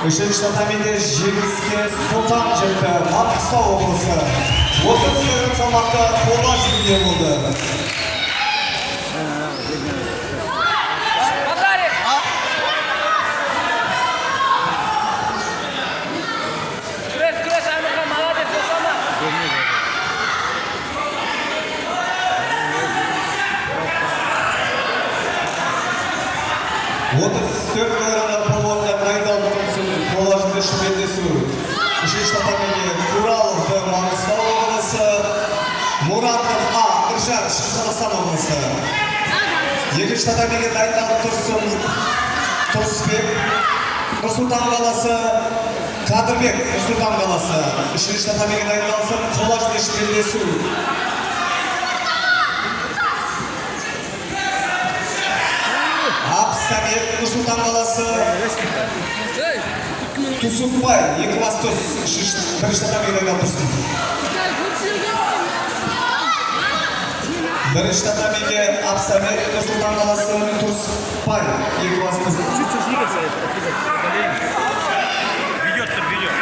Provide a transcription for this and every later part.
Үшінші татамиде жеңіске Сұлтан жетті. Маңғыстау облысы. 30 кг салмақта қола жүлде болды. Күрес, күрес, Әмірхан, молодец, босама. 34 килограммда палуанға дайындалып тұрсын, қола жүлде үшін белдесу. Үшінші татамиге Куралов Б. Маңғыстау облысы, Мұратов А. Үржар, Шығыс Қазақстан облысы. Екінші татамиге дайындалып тұрсын, Тұрысбек, Нұр-Сұлтан қаласы, Қадырбек, Нұр-Сұлтан қаласы. Үшінші татамиге дайындалсын, қола жүлде үшін белдесу. Абсамет, Нұр-Сұлтан қаласы, Тусупбай, Екібастұз, бірінші татамиге дайындалып тұрсын. Бірінші татамиге Абсамет, Нұр-Сұлтан қаласы, Тұрсынбай, Екібастұз. Чуть-чуть двигаться, отсюда удаление. Ведет тут, ведет.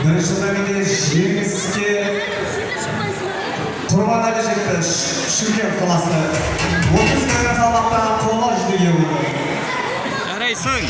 Бірінші татамиде жеңіске Құрманәлі жетті, Шымкент қаласы. 30 кг салмақта қола жүлдеге болды. Жарайсың.